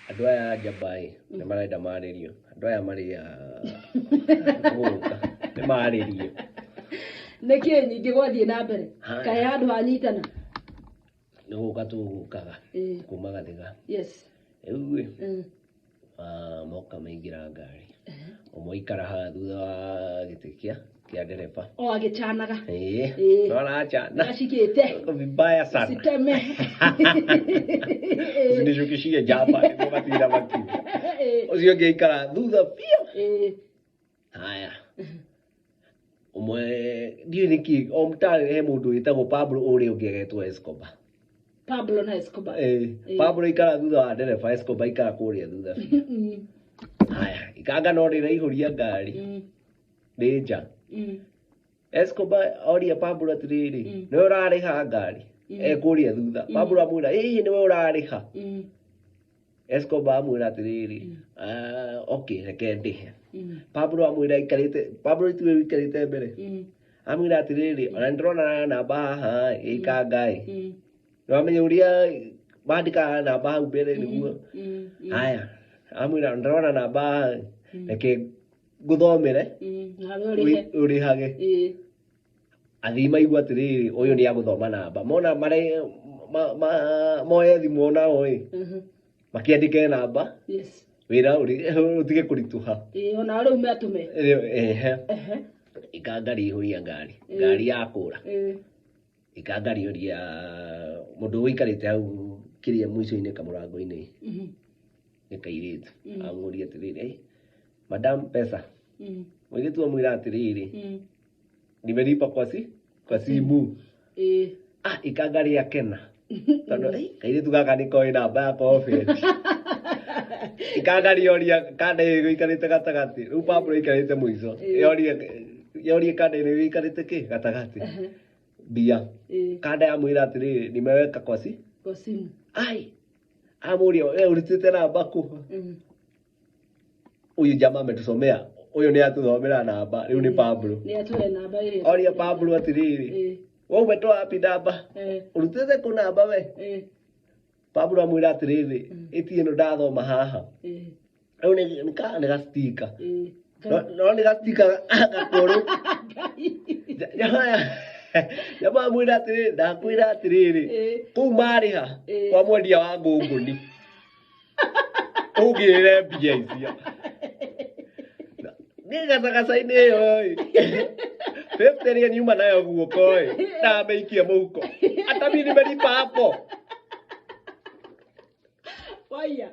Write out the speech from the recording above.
Andũ aya a njamba ĩ nĩ marenda marĩrio. Andũ aya marĩ a gũka nĩ marĩrio. Nĩkĩ nyingĩ gwathiĩ na mbere? Haya. Kaĩ handũ hanyitana? Nĩ gũka tũgũkaga kuma Gathiga. Rĩu ĩ moka maingĩra ngari. Ũmwe aikara haha thutha wa gĩtĩ kĩa ndereba. O agĩcanaga. Ĩĩ. Ĩĩ. No arachana. Acikĩte. Vibaya sana. Siteme. Usinishukishie jaba nĩguo matinda makiuga. Ũcio ũngĩ aikara thutha biũ. Haya. Ũmwe ndiũĩ nĩkĩ o mtaa he mũndũ wĩtagwo Pablo ũrĩa ũngĩ agetwo Escobar. Pablo na Escobar. Ĩĩ. Pablo aikara thutha wa ndereba, Escobar aikara kũrĩa thutha biũ. Haya, ikanga no rĩraihũria ngari. Nĩ nja. Escobar oria Pablo atĩrĩrĩ, nĩwe ũrarĩha ngari? E kũrĩa thutha. Pablo amwĩra, ĩĩ nĩwe ũrarĩha. Escobar amwĩra atĩrĩrĩ, "Ah, okay, reke ndĩhe." Pablo amwĩra aikarĩte, Pablo tiwe ũikarĩte mbere. Amwĩra atĩrĩrĩ, ona nĩndĩrona namba haha ĩ, ikanga ĩ. Nĩwamenya ũrĩa mandĩkaga namba hau mbere nĩguo. Haya, amwĩra ndĩrona namba haha, reke ngũthomere Nawe ũrĩhe. Ũrĩhage. Athii maigua atĩrĩrĩ, ũyũ nĩ agũthoma namba. Mona mare moye thimũ onao ĩ, makĩandĩke namba, wĩra ũtige kũritũha. Ĩĩ, ona rĩu metũme. Ehe. Ikanga rĩihũria ngari, ngari yakũra. Ikanga rĩoria mũndũ ũikarĩte hau kĩrĩa mũico-inĩ kamũrango-inĩ nĩ kairĩtu. Amũria atĩrĩrĩ, "Eh, madam pesa." Mũirĩtu amwĩra atĩrĩrĩ, nimelipa kwa simu. Ah, ikanga rĩakena. Tondũ eh, kairĩtu gaka nĩ koĩ namba yakwa o bengi. Ikanga rĩoria kanda ĩyo ĩikarĩte gatagatĩ. Rĩu Pablo aikarĩte mũico. Yoria kanda ĩno ĩikarĩte kĩ gatagatĩ. Mbia. Kanda yamwĩra atĩrĩrĩ, nimeweka kwa si. Kwa simu. Ai. Amũria, we ũrutĩte namba kũ? Huyu jamaa ametusomea. Ũyũ nĩ atũthomera namba. Rĩu nĩ Pablo. Nĩ atũhe namba ĩrĩa. Oria Pablo atĩrĩrĩ, we umetoa wapi namba? Ũrutĩte kũ namba we? Pablo amwĩra atĩrĩrĩ, ĩti ĩno ndathoma haha. Rĩu nĩ gastika. No nĩ gastika gakũrũ. Jamaa amwĩra atĩrĩrĩ, ndakwĩra atĩrĩrĩ, kũu marĩha kwa mwendia wa ngũngũni. Ũngĩrĩre mbia icio. Nĩ gacagaca-inĩ ĩyo ĩ. 50 ĩrĩa nyuma nayo guoko ĩ, ndamĩikia mũhuko. Hata mimi nimelipa hapo. Waya.